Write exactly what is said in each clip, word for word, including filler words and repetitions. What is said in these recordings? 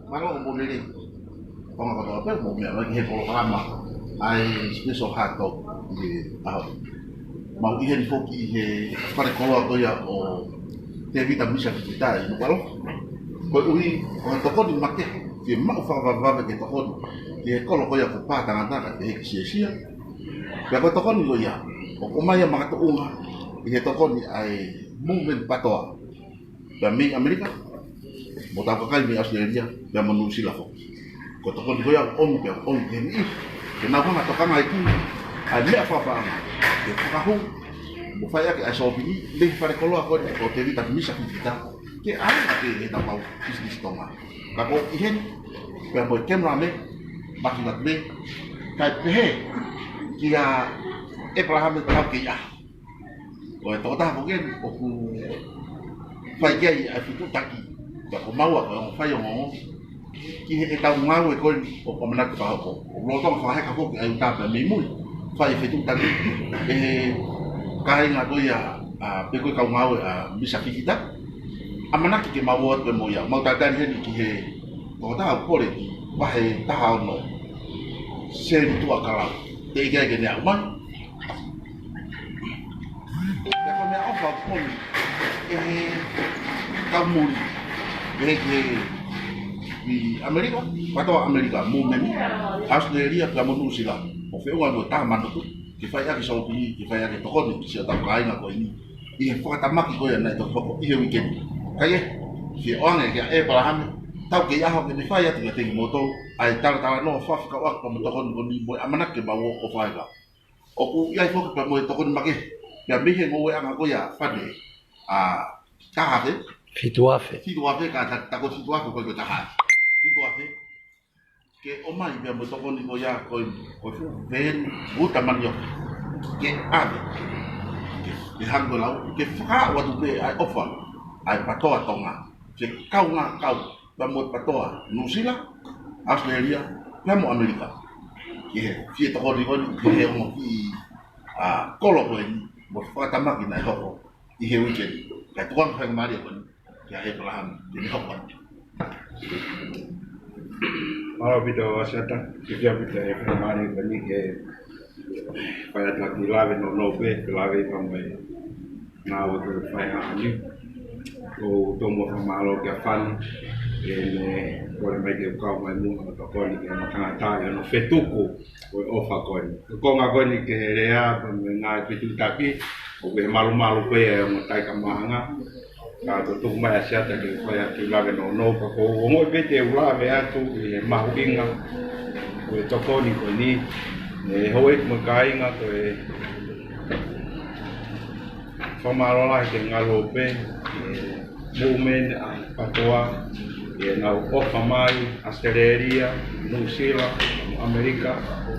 Mālō ʻaupito. Tonga kotoa pē, mou meʻa mai ki he polokalama ʻa e Special Heart Talk ʻi he ʻaho ni. Mau ʻi heni foki ʻi he fale koloa ko ia ʻo Tēvita Misa Fifita ʻi Nukuʻalofa. Koeʻuhi ko e tokoni makehe, fiemaʻu fakavavevave ke tokoni ki he kolo ko ia ko Pātangata kae pehē ki Siasia. Pea ko e tokoni ko ia ʻoku ʻomai ia makatuʻunga ʻi he tokoni ʻa e movement PATOA, pea mei ʻAmelika, mo ʻetau kakai mei ʻAositelēlia, pea mo Nuʻusila foki. Ko e tokoni ko ia ʻoku ʻomi, pea ʻomi ki he niʻihi ke nau hanga ʻo tokanga ai ki ai, meʻa fakapaʻanga ke fakahū mo fai ʻaki ʻa e sōpingi mei he fale koloa ko eni ʻo Tēvita Misa Fifita, ke ʻaonga pē ʻi heʻetau kau pisinisi Tonga. Ka ʻoku ou ʻi heni pea mo e cameraman, Maki Matule, kae pehē kia ʻEpalahame Taukeiʻaho, ko e tokotaha ko eni ʻoku fai ki ai ʻa e fetuʻutaki, pea ko maua ko e ongo faiongoongo ki heʻetau ngāue ko eni ʻoku ʻamanaki ke fakahoko. ʻOku lolotonga fakaheka foki ʻa e uta pea mei mui, fai e fetuʻutaki ʻe he kāinga ko ia, ʻa, pe ko e kau ngāue ʻa Misa Fifita. ʻAmanaki ke mau ō atu pē mo ia. Mau talitali heni ki he tokotaha ʻoku pole ki vahe taha ono, Seli Tuʻakalau. Teʻeki ai ke ne aʻu mai. Pea ko e meʻaʻofa ʻoku ʻomi ʻe he kau muli, ʻe he, ʻi ʻAmelika, PATOA ʻAmelika, movement ʻAositelēlia pea mo Nuʻusila, ʻo feʻunga mo Tāmanutu, ke fai ʻaki sōpingi, ke fai ʻaki tokoni ki siʻotau kāinga ko eni ʻi he fakatamaki ko ia naʻe toki hoko ʻi he uike ni. Kae fie ʻoange kia ʻEpalahame Taukeiʻaho ke ne fai atu kiate kimoutolu ʻa e talatalanoa fakaʻofoʻofa pea mo e tokoni ko eni mo e ʻamanaki ke mau ō ʻo fai ka. ʻOku ʻi ai foki pea mo e tokoni makehe ia mei he ngoueʻanga ko ia fale, ʻa, taha afe? Fitu afe. Fitu afe, ka ta, ta ko e fitu afe ko e ko e taha afe. Fitu afe. Ke ʻomai pea mo e tokoni ko ia ko e, ko e fuʻu veeni uta manioke. Ke ʻave. Ke, ke hangē ko e lau, ke fakaaʻu atu pē ʻa e ʻofa ʻa e PATOA Tonga, ke kaungā kau pea mo e PATOA Nuʻusila, ʻAositelēlia, pea mo ʻAmelika, ki he fie tokoni ko eni ki he ongo kiʻi, ʻa, kolo ko eni mo e fakatamaki naʻe hoko ʻi he uike ni. Kae tuku ange faingamālie ko eni kia ʻEpalahame ke ne hoko atu. Mālō ʻaupito Asiata, ke fai ʻaupito e faingamālie ko eni ke fai atu ha kiʻi lave nounou pē, ke lave pea mo e ngāue ko ē ʻoku fai he ʻaho ni. ʻOku ou tōmua fakamālō kia Fani, ʻene kole mai ke u kau mai muʻa ʻo tokoni ki he matangatā ʻi hono fetuku ko e ʻofa ko eni. Ko e konga ko eni ki he lea pea mo e ngaahi fetuʻutaki, ʻoku ʻi he malumalu pē ʻa e ongo taʻi kamaʻanga. Ka ko e tuku mai Asiata ke fai ha kiʻi lave nounou, ka ko e ongo pē te u lave atu ʻi he mahuʻinga ko e tokoni ko eni, ʻe houʻeiki mo e kāinga, ko e fakamālō lahi ke ngalo pē, ʻe, movement ʻa e PATOA, ʻi heʻenau ʻofa mai ʻAositelēlia, Nuʻusila, ʻAmelika,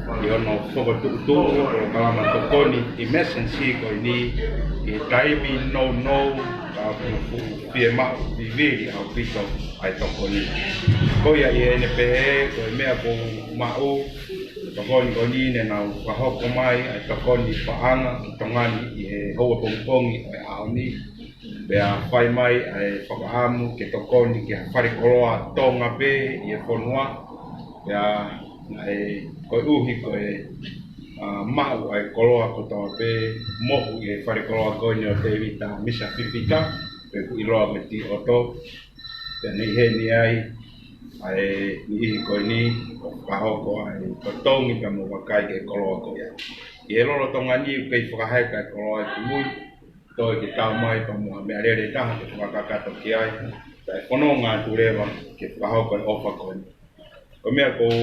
ʻi hono fokotuʻutuʻu ʻo e polokalama tokoni emergency ko eni, ʻi he taimi nounou, ka ʻoku fuʻu fiemaʻu vivili ʻaupito ʻa e tokoni. Ko ia ʻi heʻene pehē, ko e meʻa ʻoku ou maʻu, tokoni ko eni ne nau fakahoko mai ʻa e tokoni paʻanga ki Tonga ni ʻi he houa pongipongi ʻo e ʻaho ni. Pea fai mai ʻa e fakaʻamu ke tokoni ki ha fale koloa Tonga pē ʻi he fonua. Pea naʻe koeʻuhi ko e, ʻa, maʻu ʻa e koloa kotoa pē mohu ʻi he fale koloa ko eni ʻo Tēvita Misa Fifita, pe ʻoku ʻiloa ko e T O T O. Pea ne ʻi heni ai ʻa e niʻihi ko eni ʻo fakahoko ʻa e totongi pea mo e vakai ki he koloa ko ia. ʻI he lolotonga ni ʻoku kei fakaheka e koloa ʻi mui, toe ke tau mai pea mo ha meʻalele ʻe taha ke fakakakato ki ai, kae fononga atu leva ke fakahoko e ʻofa ko eni. Ko e meʻa ʻoku ou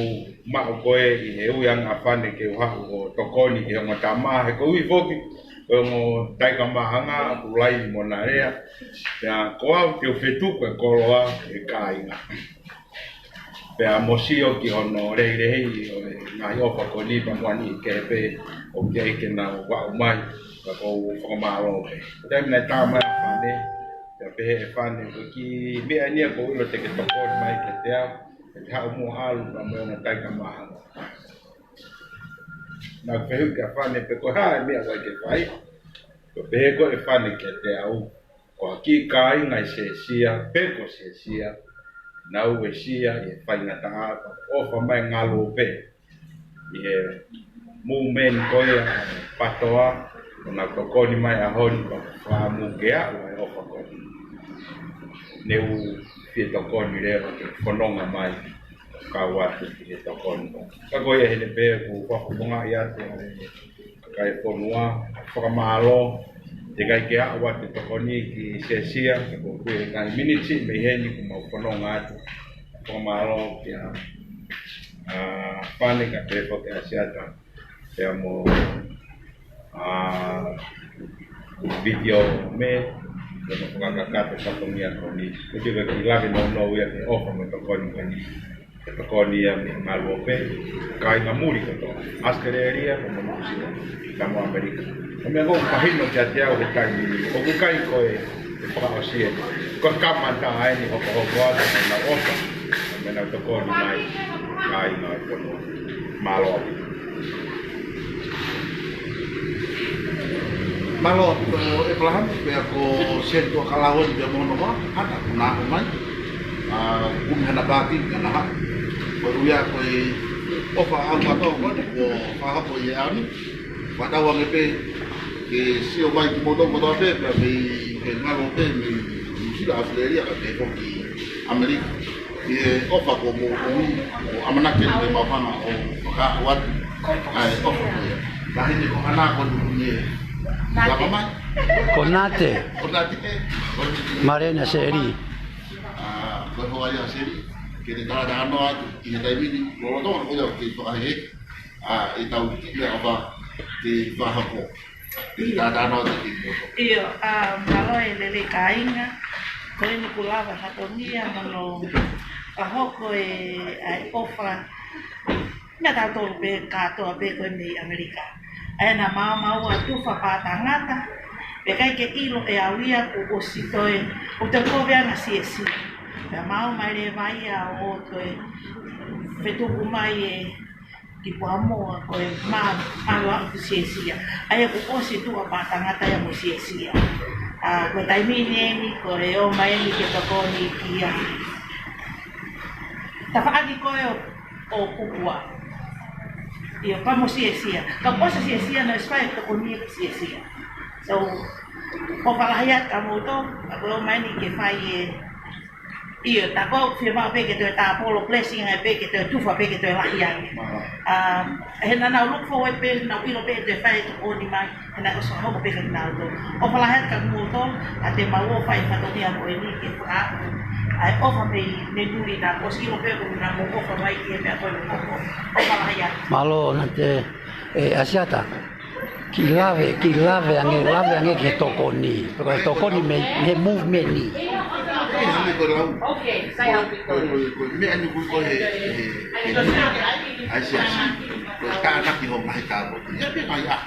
maʻu ko ē ʻi he ui ange ʻa Fani ke u haʻu ʻo tokoni ki he ongo tama, he koeʻuhi foki ko e ongo taʻi kamaʻanga ʻoku laivi mo ʻena lea. Pea ko au te u fetuku e koloa ki he kāinga. Pea mo sio ki hono lehilehi ʻo e ngaahi ʻofa ko eni pea mo ha niʻihi kehe pē ʻoku ʻikai ke nau aʻu mai, ka ʻoku ou fakamālō pē. Taimi naʻe tā mai ʻa Fani, pea pehē ʻe Fani, ko e kiʻi meʻa eni ia ʻoku ou ʻilo te ke tokoni mai kiate au, ʻe te haʻu muʻa ʻo ʻalu pea mo e ongo taʻi kamaʻanga. Naʻa ku fehuʻi kia Fani pe ko e hā e meʻa ʻoku ʻai ke fai. Pea pehē ko ē ʻe Fani kiate au, ko ha kiʻi kāinga ʻi Siasia, pe ko Siasia, Naʻa ku uesia ʻi he faingataʻa, ʻofa mai Ngaluope ʻi he movement ko ia PATOA, ʻo nau tokoni mai ʻaho ni, pea fakamuʻa ke aʻu ʻa e ʻofa ko eni. Ne u fie tokoni leva ke fononga mai, kau atu ki he tokoni ko ē. Ka ko ia heni pē ʻoku ou fakafofongaʻi atu ʻa e kakai e fonua, fakamālō, teʻeki ai ke aʻu atu e tokoni ki Siasia, ka ko e ngaahi miniti mei heni kuo mau fononga atu. Fakamālō kia, ʻa, Fane ka pehē foki ʻa Siata, pea mo, ʻa, Video me, pea mo fakakakato e fatongia ko eni. Ko e kiʻi lave nounou ia ki he ʻofa mo e tokoni ko eni. Ke tokoni ia mei Ngaluope, kāinga muli kotoa. ʻAositelēlia, mo Nuʻusila, pea mo ʻAmelika. Ko e meʻa ʻoku mahino kiate au he taimi ni, ʻoku ʻikai ko e, e fakaʻosi eni. Ko e kamata eni hokohoko atu, mo ʻenau ʻofa, mo ʻenau tokoni mai, kāinga e fonua. Mālō. Mālō ʻaupito ʻEpalahame, pea ko Seni Tuʻakalaua ni pea mo hono hoa, ʻa ia kuo nau ō mai. ʻA, kumi hana pāti, ka naʻa. Ko ia ko e ʻofa ʻaupito ko eni, kuo fakahoko ʻi he ʻaho ni. Fakatauange pē ke sio mai kimoutolu kotoa pē, pea mei he Ngaluope, mei Nuʻusila, ʻAositelēlia, kae pehē foki ʻAmelika. ʻI he ʻofa kuo mou ʻomi, ʻo ʻamanaki ke mau hanga ʻo fakahoko atu ʻa e ʻofa ko ia. Ka heni ko Hana ko eni ʻoku ne lava mai. Ko Nate. Ko Nate. Mālō ʻEna Seli. ʻA, ko e hoa ia Seli. Ke ne talatalanoa atu ʻi he taimi ni, lolotonga ko ia ʻoku kei fakaheke ʻa ʻetau kiʻi meʻaʻofa ke fakahoko. Ke talatalanoa atu ki he moto. ʻIo, ʻa, mālō e lelei kāinga, ko eni kuo lava e fatongia mo hono fakahoko e, ʻa e ʻofa, meia tautolu pē kātoa pē ko ē mei ʻAmelika. ʻA ia naʻa mau maʻu ʻa e tufa pā tangata, pea ʻikai ke ʻilo ʻe au ia kuo ʻosi toe, ʻo toe kovi ʻa Siasia. Pea mau mai leva ia ʻo toe fetuku mai e ki Puamoa ko e mā, ʻalu ʻa Siasia. ʻA ia kuo ʻosi tufa pā tangata ia mo Siasia. ʻA, ko e taimi ni eni, ko e ō mai eni ke tokoni kia tafaʻaki ko ē ʻo, ʻo Kupua. ʻIo, pea mo Siasia. Ka ʻosi Siasia naʻe ʻosi fai e tokoni ki Siasia. So, ʻofa lahi atu kia moutolu, ʻa ko e ō mai eni ke fai e, ʻio, tā ko e fiemaʻu pē ke toe tāpolo blessing ai pē ke toe tufa pē ke toe lahi ai. ʻA, he naʻa nau look forward pē, nau ʻilo pē te fai e tokoni mai, he naʻe ʻosi hoko pē kia nautolu. ʻOfa lahi atu kia moutolu, ʻa te mau ō fai e fatongia ko eni ke fakaaʻu ʻa e ʻofa mei, mei muli naʻa ʻosi ʻilo pē ko naʻa mou ʻofa mai ki he meʻa ko eni. ʻOfa lahi atu. Mālō, Nate, ʻe, ʻa Siata. Kiʻi lave, kiʻi lave ange, lave ange ki he tokoni. Ko e tokoni mei, mei he movement ni. Ko e hangē ko e lau. Ko e, ko e, ko e meʻa ni ko e, ko e he, he, he, ʻa e Siasi. Ko e tānaki hoʻo ngaahi tāpuaki. ʻIa pē ngaahi ʻaho.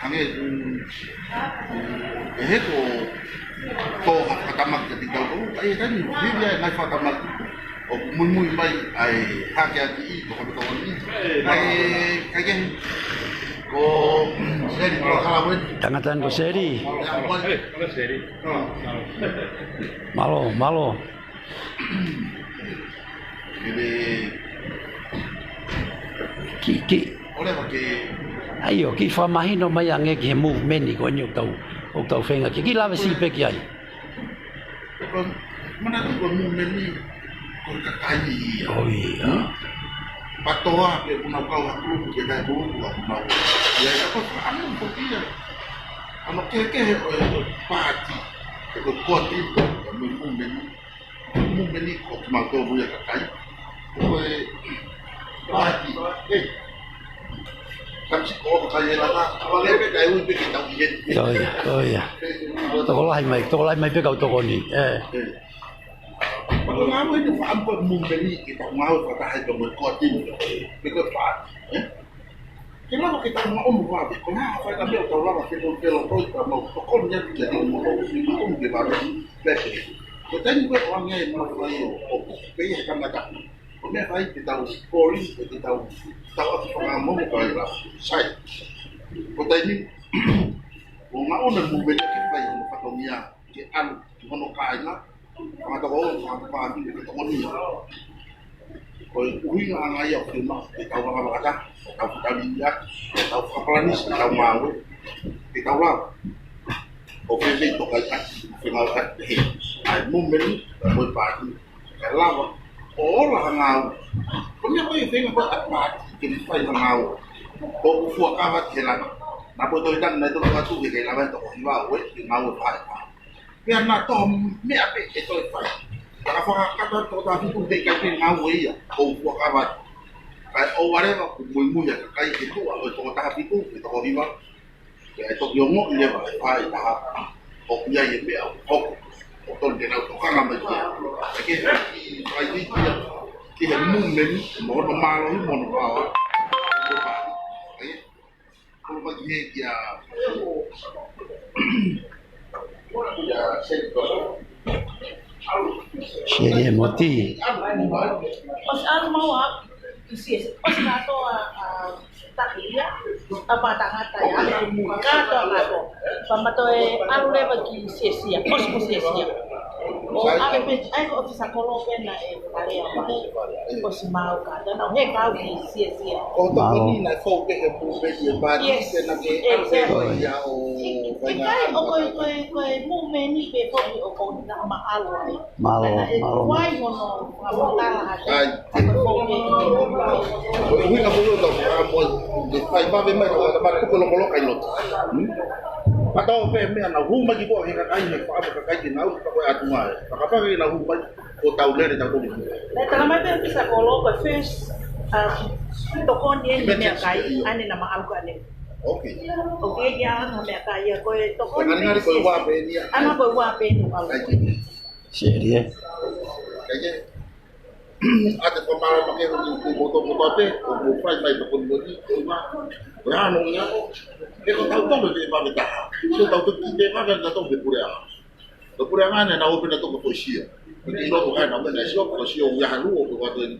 Hangē, mm, mm, ʻe he ko tō ha fakatamaki kiate kitautolu. ʻA ia, taimi, hili ai e ngaahi fakatamaki. ʻOku muimui mai ʻa e hake ʻaki ʻi toko toko ni. ʻA e, kae kehe. Ko, mm, Seli Tuʻakalaua eni. Tangata ni ko Seli. ʻIa, ko e. Mālō, mālō. Ele. Ki, ki. Ole wa ke. ʻAio, kiʻi fakamahino mai ange ki he movement ni ko eni ʻoku tau, ʻoku tau feinga ki. Kiʻi lave siʻi pē ki ai. Ko, manatu ko e movement ni, ko e kakai ia. ʻOi, ʻa. Hmm? PATOA pē kuo nau kau ha kulupu, pē kae kulupu, ʻa kuo nau. ʻIa, ʻa ko e, ʻa mo ko ia. ʻA mo kehekehe ʻo e, ʻo e paati, ʻo e koati, ʻa mo e movement ni. Movement ni ko kimautolu ia kakai. Ko e paati, ē. Kamisi ko kakai e lava, ʻa vale pē kae ui pē ke tau ʻi heni. ʻIo, ʻio, ʻio. Tokolahi mai, tokolahi mai pē kau tokoni, ē. Ē. Ko e ngāue ni faʻa ko e movement ni ke tau ngāue fakataha pea mo e koati ni. Pē ko e paati, ē. Ke lava ke tau maʻu mo vave, ko e hā ha faʻahinga meʻa ʻoku tau lava ke tau pelo toi ka mau tokoni atu ke tau maʻu mo vave, pē pē. Ko e taimi ko ē ʻoku hangē ʻa e mau fai ʻo, ʻo, pē ia he kamata. Ko e meʻa fai ke tau koli, ke tau, tau ʻaki fakamomo ka ʻi lava. Sai. Ko e taimi, ʻoku ngaʻunu e movement ke fai hono fatongia, ke ʻalu, ki hono kāinga, fanga toko Pāti ke tokoni ia. Ko e ʻuhinga ʻanga ia ʻoku fiemaʻu ke tau vakavakataha, ke tau fakaʻaliʻali, ke tau fakapalanisi, ke tau ngāue, ke tau lava ʻo fefeitokaʻaki, fengāueʻaki pehē ʻa e movement mo e pāti. Kae lava ʻo ola ha ngāue. Ko e meʻa ko ē feinga ko ē ʻa e pāti ke ne fai ha ngāue, ʻoku fuakava ki he langa. Naʻa ko e toe tangi naʻe toki atu ke kei lava e toko hiva ʻo e ke ngāue fai. Pea naʻa tō meʻa pē ʻe toe fai. Ka fakakakato atu toko taha fitu he ʻikai ke ngāue ia, ʻoku fuakava atu. Kae ʻoua leva kuo muimui ʻa e kakai ke tuʻa ʻo e toko taha fitu, ʻe toko hiva. Pea ʻe toki ongoʻi leva ʻe he faaitaha ʻoku ʻi ai e meʻa ʻoku hoko, ʻoku totonu ke nau tokanga mai ki ai. ʻE ke fai ki ai, ki he movement, mo hono mālohi, mo hono power. ʻE, kolo mai ki he kia, kia Seni Koso. Seni e moti. ʻOsi ʻalu mau ʻa, ʻi Siasi. ʻOsi kātoa, ʻa, taki ia, ʻa, pātangata ia, ʻa, kātoa, kātoa. Pea ma toe ʻalu leva ki Siasi ia, ʻosi mo Siasi ia. ʻO ʻave pē, ʻai ko e ʻofisa kolo pē naʻe kalea mai. ʻOsi mau kātoa, naʻa ku heka au ki Siasi ia. Ko e tokoni naʻe fou pē he movement e pāti, yes, pē naʻa ke, exactly, ʻave ia ʻo, ʻikai, ʻo ko e, ko e, ko e movement ni pē foki ʻoku ou tama ʻalu ai. Mālō, mālō. Ko e ʻuhinga foki ʻo e tau fakamoʻoni, ke fai vave mai, ko e tau matuku lokoloko ʻi loto. Hmm? Pea tau pehē meʻa naʻa ku hū mai ki tuʻa he kakai, he fakaʻamu kakai ke nau, ka ko e ʻatu mai. Fakapapau ke nau hū mai, ko ʻetau lele, tau tonu. Naʻe tala mai pē ʻe he ʻofisa kolo, ko e first, um, tokoni eni meʻakai, ʻa ē naʻa ma ʻalu ki ai. Ok. Ok, ia, meʻakai ia, ko e tokoni. Ko e ngali ngali ko e ua pē eni ia. ʻA ē ko e ua pē eni ʻalu. Ai, Seni e. Kae kehe, ʻa e fakamālō makehe ʻi he moto moto ate, ʻoku fai mai tokoni moʻoni, ʻo ma, ʻo hano ia, ʻe ko tau tonu te vave taha. So tau toki te vave na tonu te puleʻanga. Te puleʻanga naʻa nau ope na toko foʻi sio. Ko e ʻilo ko hai na mena sio, ko sio ia halu, ʻo ko atu eni.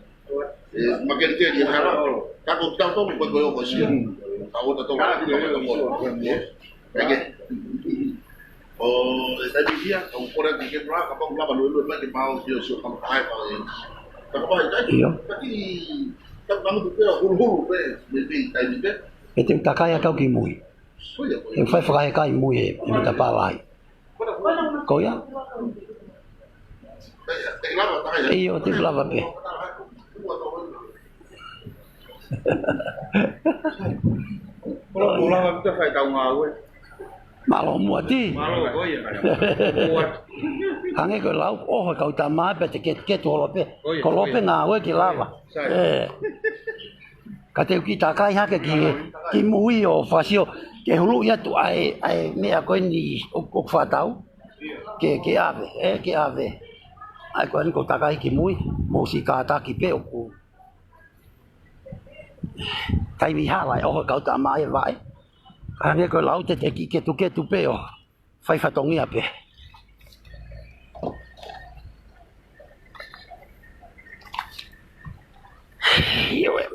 ʻE, makelikeli e hala. Ka ko tau tonu ko e ko e ʻo ko sio. Ka ʻo ta tonu, ka ko tonu. Eke. ʻO e taimi ia, ʻoku kole ke ke tala, kapau lava luelue mai ke mau sio sio kama kai pa e. Ka kapau ʻikai, ʻio, taki, taki mangutu pē, huluhulu pē, mei pē taimi pē. ʻE te u takai ʻa kau ki mui. Ko ia, ko ia. ʻE fai fakahekai mui e, e matapā lahi. Ko ia? Te, te lava, takai ia. ʻIo, te lava pē. Kolo, kolo, lava kita fai kau ngāue. Mālō muʻa Ti. Mālō, ko ia. Hangē ko e lau ʻo e kau tama pē te ke, ke tuʻu holo pē. Ko ia, kolo ko ia. Pē ngāue ke lava. Sai. ʻE. Ka te u kiʻi takai hake ki, ki mui ʻo fakasio, ke huluʻi atu ʻa e, ʻa e meʻa ko eni ʻoku, ʻoku fakatau. Ke, ke ʻave, ʻe, ke ʻave. ʻA e ko eni ko e takai ki mui, mou siʻi kātaki pē ʻoku taimi hala ʻe ʻoho e kau tama ʻi he vaʻe. Ka hangē ko e lau te te kiʻi ketuketu pē ʻo fai fatongia pē. ʻIo ē.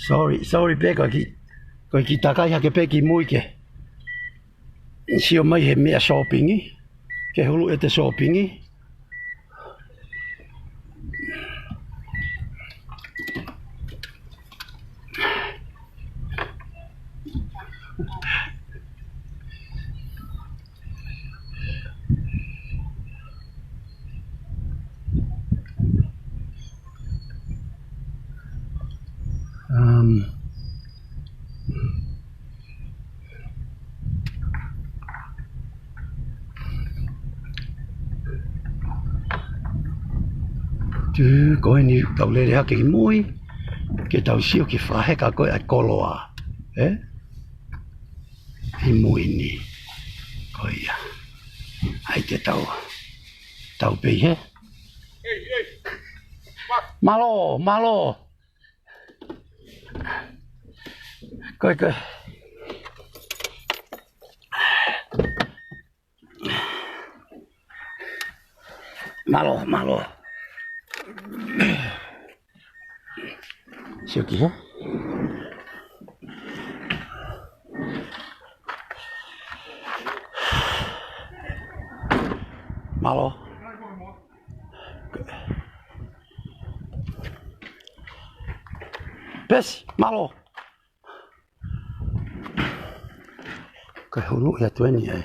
Sorry, sorry pē ko e kiʻi, ko e kiʻi takai hake pē ki mui ke sio mai he meʻa sōpingi, ke hulu ʻete sōpingi. Um, Tuʻu ko eni tau lele hake ki mui, ke tau sio ki he fakaheka ko ē ʻa e koloa, ē? ʻI mui ni, ko ia. ʻAi te tau, tau pehē. Mālō, mālō. Ko e, ko e. Mālō, mālō. Sio ki hē? Mālō. Pesi, mālō. Ko e hulu ia tueni ai.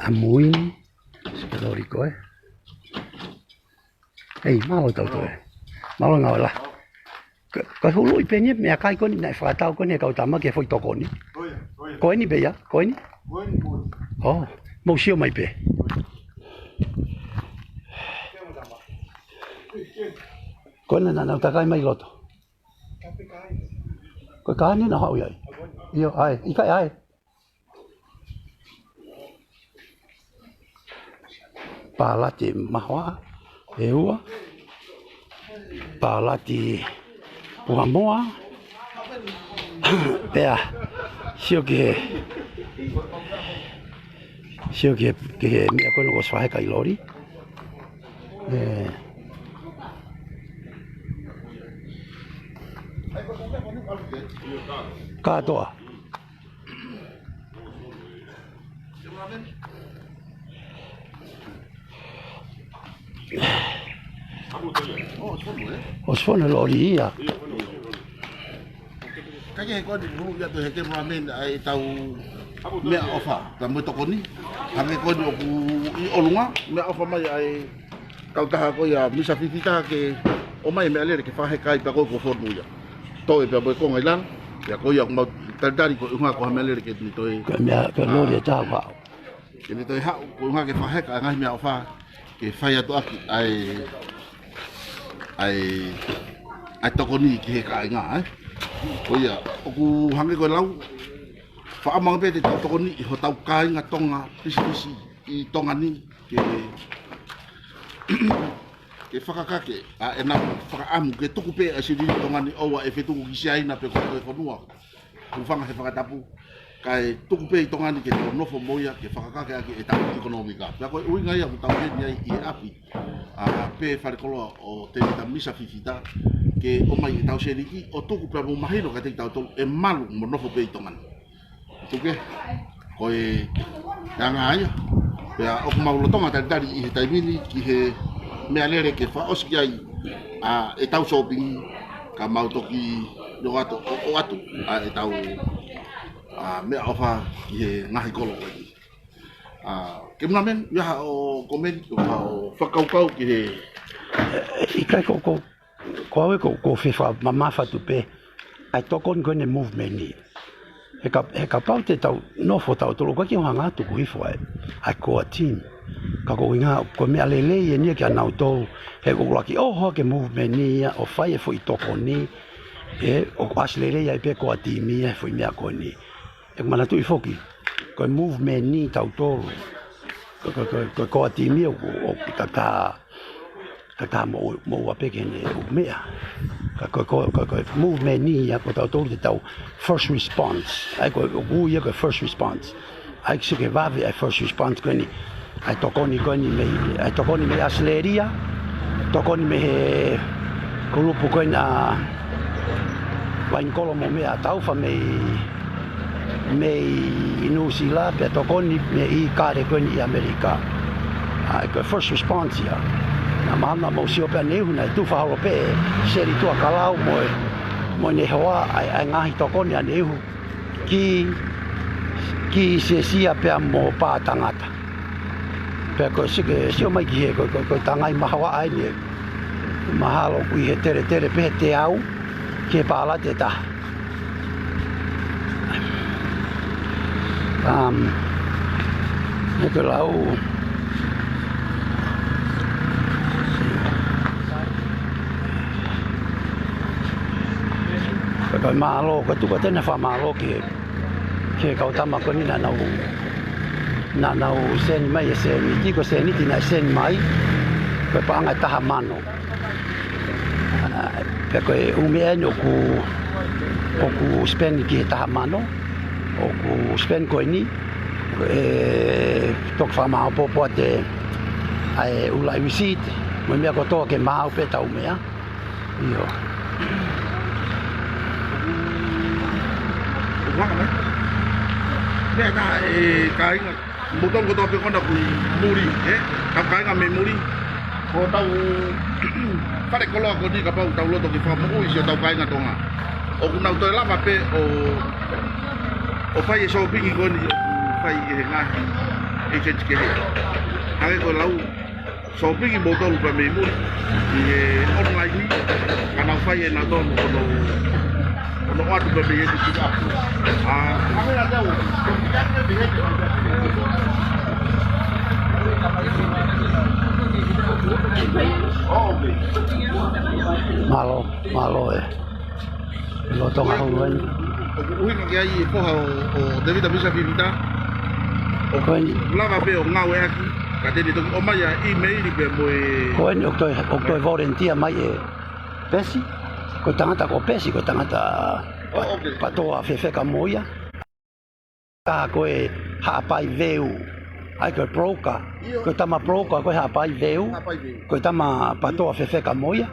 ʻAmui, sikalori koe. Ei, mālō tautolu. Mālō ngāue la. Ko, ko e hulu i peni meʻakai ko eni naʻe fakatau ko eni he kau tama ke foʻi tokoni. Ko eni pē ia, ko eni? Oh, mou sio mai pē. Ko ena naʻa nau takai mai loto. Ko e kāne naʻa haʻu ai. ʻIo, ʻai, ʻikai ʻai. Pālati mahoa, ʻe ua. Pālati puha moa. Pea, sio ki he, sio ki he, ki he meʻa ko ena kuo ʻosi fai he kai lori. ʻE. Kātoa. ʻOsi fono lori ia. Kae kehe ko eni hulu ia toe he ke mula men ai tau meʻaʻofa, tau mo e tokoni. Hangē ko eni ʻoku ʻi ʻolunga, meʻaʻofa mai ai kautaha ko ia Misa Fifita ke ʻomai meʻalele ke fakaheka ai pea ko e ko fonu ia. Toe pea mo e konga ʻi lalo, ia ko ia ʻoku mau talitali ko e ʻuhinga ko ha meʻalele ke ne toe. Ko e meʻa, ko e lori ʻe taha ʻoku haʻu. Ke ne toe haʻu, ko e ʻuhinga ke fakaheka, ngaahi meʻaʻofa, ke fai atu ʻaki, ʻai, ʻai, ʻai tokoni ki he kāinga, ē. Ko ia, ʻoku hangē ko e lau, fakaʻamu ange pē te tau tokoni ʻi hotau kāinga Tonga pisinisi ʻi Tonga ni, ke, ke fakakake, ʻa ʻenau fakaʻamu, ke tuku pē ʻa e silini Tonga ni ʻoua ʻe fetuku ki Siaina pe ko e fonua hūfanga he fakatapu, kae tuku pē ʻi Tonga ni ke tau nofo mo ia ke fakakake ʻaki ʻetau ʻekonōmika. Pea ko e ʻuhinga ia ʻoku tau ʻi heni ai ʻi he ʻapi, ʻa, pē falekoloa ʻo Tēvita Misa Fifita, ke ʻomai ʻetau sēniti, ʻo tuku pea mo mahino kiate kitautolu ʻe malu mo nofo pē ʻi Tonga ni. Tuku ke, ko e anga ia. Pea ʻoku mau lolotonga talitali ʻi he taimi ni ki he meʻalele ke fakaʻosi ki ai ʻa ʻetau sōpingi ka mau toki ʻoatu, ʻo, ʻoatu ʻa ʻetau, ʻa, meʻaʻofa ki he ngaahi kolo ko eni. ʻA, ke muna men, ia haʻo komeni, ʻo haʻo fakakaukau ki he. ʻIkai ko, ko Ko au ē ko, ko e fie fakamamafa atu pē ʻa e tokoni ko eni movement ni. He ka, he kapau te tau nofo tautolu ʻoku ʻikai ke u hanga ʻo tuku hifo ai ʻa e core team. Ka ko e ʻuhinga, ko e meʻa lelei eni ia kia nautolu. He ʻoku ʻuluaki ʻoho ʻa e movement ni ia ʻo fai e foʻi tokoni. ʻE, ʻoku ʻasi lelei ai pē core team ia he foʻi meʻa ko eni. ʻE manatuʻi foki, ko e movement ni tautolu. Ko, ko, ko, ko e core team ia ʻoku, ʻoku tata, tata mo, mo ua pē ke ne u meʻa. Ka ko, ko, ko, ko e movement ni ia ko tautolu te tau first response. ʻAi ko, ʻoku ia ko e first response. ʻAi ke sio ki he vave ʻa e first response ko eni. ʻA e tokoni ko eni mei, ʻa e tokoni mei ʻAositelēlia, tokoni mei he kulupu ko ena ʻa Vainikolo mo Meʻataufa mei, mei Nuʻusila, pea tokoni mei ʻIkale ko eni ʻi ʻAmelika. ʻA e ko e first response ia. Naʻa mahalo naʻa mou sio pē ʻaneuhu naʻe tufa holo pē ʻe Seli Tuʻakalau mo e, mo ʻene hoa ʻa e, ʻa e ngaahi tokoni ʻaneuhu ki, ki Siesia pea mo Pātangata. Pea ko e sike, sio mai ki he, ko, ko, ko e tangai mahawa ai ni, mahalo ʻoku ʻi he teletele pē he teau, ki he pālati ʻe taha. Um, he ko e lau. Ka, ka mālō, ka tuku atu ʻena fakamālō ki he, ki he kau tama ko eni naʻa nau, naʻa nau send mai e sēniti, ko e sēniti naʻe send mai, ko e paʻanga ʻe taha mano. ʻA, pea ko e ʻū meʻa eni ʻoku, ʻoku spend ki he taha mano, ʻoku spend ko eni, ʻe toki fakamāʻopoʻopo atu ʻa e ʻū laʻi receipt, mo e meʻa kotoa ke maʻu pē ʻetau meʻa. ʻIo. Meʻa ka e kāinga. Mou tau kotoa pē ko ena ʻoku ʻi muli, ē? Tau kāinga mei muli. Ko hotau fale koloa ko eni kapau ʻoku tau loto ke fakamoʻui siʻotau kāinga Tonga. ʻOku nau toe lava pē ʻo, ʻo fai e sōpingi ko eni ʻoku fai ʻe he ngaahi ʻeiseni kehe. Hangē ko e lau, sōpingi moutolu pē mei muli ʻi he online ni, ka nau fai ʻe nautolu ʻo nau, ʻo nau ʻoatu pē mei heni ki ʻapi. ʻA, mālō, mālō ē. Lolotonga hulu eni. ʻOku ʻuhinga ki ai e foha ʻo, ʻo Tevita Misa Fifita. ʻOku lava pē ʻo ngāueʻaki, ka te ne toki ʻomai ʻa e email pea mo e. Ko eni ʻoku toe, ʻoku toe volunteer mai ʻe Pesi. Ko e tangata ko Pesi, ko e tangata pa-, patoa fefeka mo ia. Ka ko e Haʻapai Veu. ʻA ia ko e broker. Ko e tama broker ko e Haʻapai Veu. Ko e tama patoa fefeka mo ia.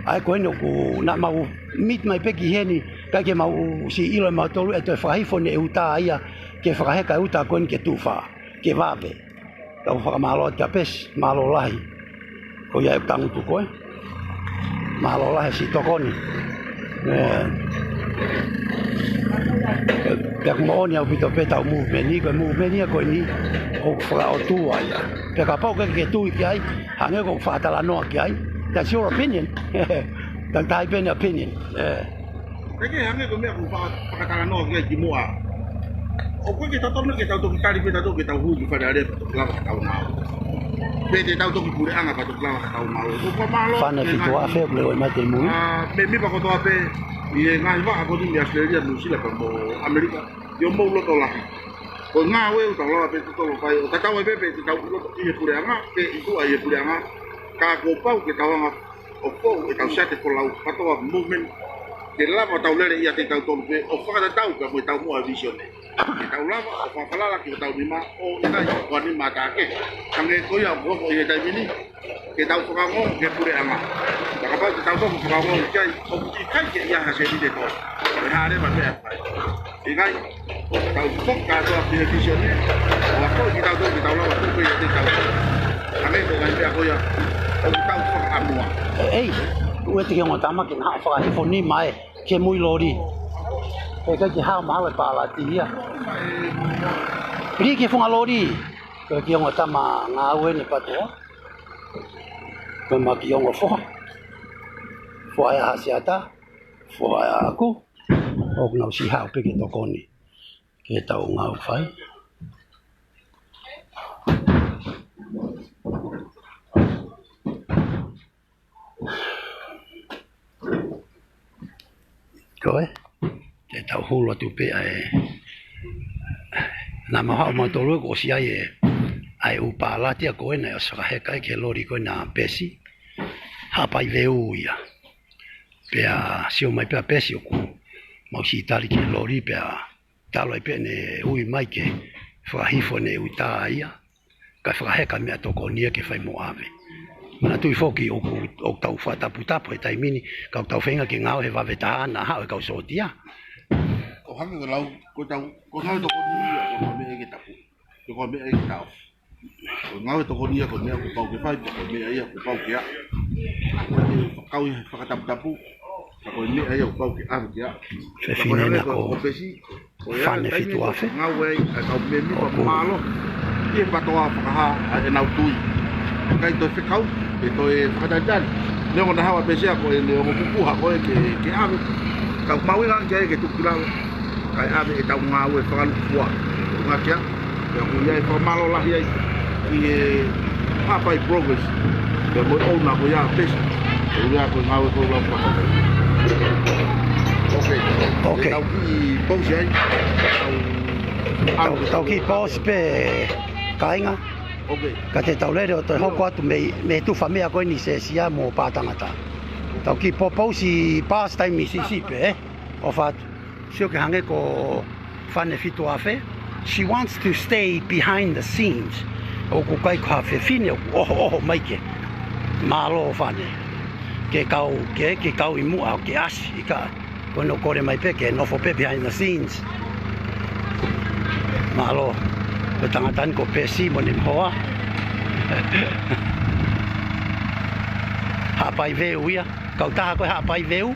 ʻA ia ko eni ʻoku naʻa mau meet mai pē ki heni, ʻikai ke mau siʻi ʻilo ʻe mautolu ʻe toe fakahifo ʻene ʻuta ia ke fakaheka e ʻuta ko eni ke tufa, ke vave. Tau fakamālō atu kia Pesi, mālō lahi. Ko ia ʻeku tangutu ko ē. Mālō lahi siʻi tokoni. Ē. Pea ʻoku moʻoni ʻaupito pē ʻetau movement ni, ko e movement ia ko eni ʻoku fakaʻotua ia. Pea kapau ʻoku ʻikai ke ke tui ki ai, hangē ko ʻeku fakatalanoa ki ai. That's your opinion. Tau tai pē ʻene opinion. Ē. Kae kehe hangē ko e meʻa ʻoku faka-, fakatalanoa ki ai kimuʻa. ʻOku ʻikai ke totonu ke tau toki tali pē tautolu ke tau hū ki Fale Alea pea toki lava ke tau ngāue. Pe te tau toki puleʻanga pea toki lava ke tau ngāue. ʻOku fakamālō. Fane fitu afe ʻoku lele mai ki mui. ʻA, mēmipa kotoa pē ʻi he ngaahi vaʻa ko eni mei ʻAositelēlia, Nuʻusila pea mo ʻAmelika. ʻIo, mou loto lahi. Ko e ngāue ʻoku tau lava pē tautolu ʻo fai. ʻO tatau ai pē pe te tau loto ʻi he puleʻanga, pe ʻi tuʻa ʻi he puleʻanga. Ka kuo pau ke tau hanga ʻo fou ʻetau siate folau, patoa movement, ke lava ʻo tau lele ʻiate kitautolu pē, ʻo fakatatau pea mo e taumuʻa e vīsone. Ke tau lava ʻo fakafalala ki hotau nima, ʻo ʻikai ko ha nima tākehe. Hangē ko ia ʻoku hoko ʻi he taimi ni, ke tau fakaongoongo ki he puleʻanga. Ka kapau te tau soko fakaongoongo ki ai, ʻoku ʻikai ke ʻi ai ha sēniti ʻe tolu. ʻE hā leva e meʻa ʻe fai. ʻIkai, tau foka atu ʻa e vīsone, ʻo akoʻi kitautolu ke tau lava tuku pē ʻiate kitautolu. Hangē ko e ngaahi meʻa ko ia ʻoku tau fakaʻamua. ʻEi, ʻoua te ke ongo tama ke na haʻu ʻo fakahifo nima ē ki mui loli. He ʻikai ke hao mahalo e pālati ia. Pili ki he funga loli. Ko e kiʻi ongo tama ngāue ʻeni patoa. Ko e ma kiʻi ongo foha. Foha ʻa Hasiata. Foha ʻaʻaku. ʻOku nau siʻi haʻu pē ke tokoni ke tau ngāue fai. Ko ē, te tau hulu atu pē ʻa e, naʻa mau haʻu mautolu ē kuo ʻosi ʻi ai e, ʻa e ʻū pālati ko ē naʻe ʻosi fakaheka ai ki he loli ko ē ʻa Pesi. Haʻapai Veu ia. Pea sio mai pē ʻa Pesi ʻoku mau siʻi tali ki he loli pea talu ai pē ʻene ui mai ke fakahifo ʻene ʻuta ia, kae fakaheka meʻatokoni ia ke fai mo ʻave. Manatuʻi foki ʻoku, ʻoku tau fakataputapu he taimi ni, ka ʻoku tau feinga ke ngāue he vave taha naʻa haʻu e kau sōtia. ʻO hangē ko e lau, ko e tau, ko e ngāue tokoni ia, ko e meʻa ke tapu. Ko e meʻa ke tau. Ko e ngāue tokoni ia ko e meʻa kuo pau ke fai, ko e meʻa ia kuo pau ke ʻā. Ko e fakau ia he fakataputapu, ka ko e meʻa ia kuo pau ke ʻave ke ʻā. Fefine na ko Pesi, ko e Fane taimi fitu afe. Ngāue ai, ʻa e kau mēmipa ʻoku mālō. ʻI he patoa fakahā, ʻa ʻenau tui. ʻIkai toe fekau, ʻe toe fakatalitali. Neongo naʻa haʻu ʻa Pesi ʻa ko ʻene ongo pupuha ko ē ke, ke ʻave. Ka ʻoku mahuʻinga ange ki ai ke tuku ki lalo. Kae ʻave ʻetau ngāue fakalukufua. ʻUhinga ki ai, pea ʻoku ʻi ai e fakamālō lahi ai ki he Haʻapai Brokers. Pea mo e ʻouna ko ia Pesi. ʻUhinga ko e ngāue ko lau paka. Ok. Ok. Tau kiʻi pause ai. Tau, tau kiʻi pause pē kāinga. Ok. Ka te tau lele ʻo toe hoko atu mei, mei tufa meʻa ko eni Sēsia mo Pātangata. Tau kiʻi po-, pause past time ʻi Sisi pē, ē? ʻOfa atu. Sio ke hangē ko Fane fitu afe. She wants to stay behind the scenes. ʻOku ʻikai ko ha fefine ʻoku ʻohoʻoho mai ke. Mālō Fane. Ke kau, ke, ke kau ʻi muʻa, ke ʻasi, ʻikai. Ko hono kole mai pē ke nofo pē behind the scenes. Mālō. Ko e tangata ni ko Pesi mo ʻene hoa. Haʻapai Veu ia. Kautaha ko ē Haʻapai Veu.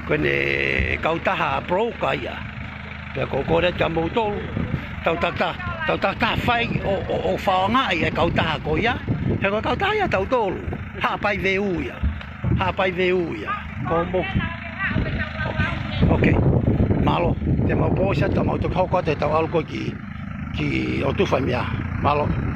Ko ʻene kautaha broker ia. Pea ko e kole atu kia moutolu. Tau takitaha, tau takitaha fai ʻo, ʻo, ʻo fakaʻaongaʻi e kautaha ko ia. He ko e kautaha ia ʻa tautolu. Haʻapai Veu ia. Haʻapai Veu ia. Ko mo. Ok. Mālō. Te mau pō ʻosi atu, mau toki hoko atu ʻetau ʻalu ko ē ki, ki ʻOtu Fai Meʻa. Mālō.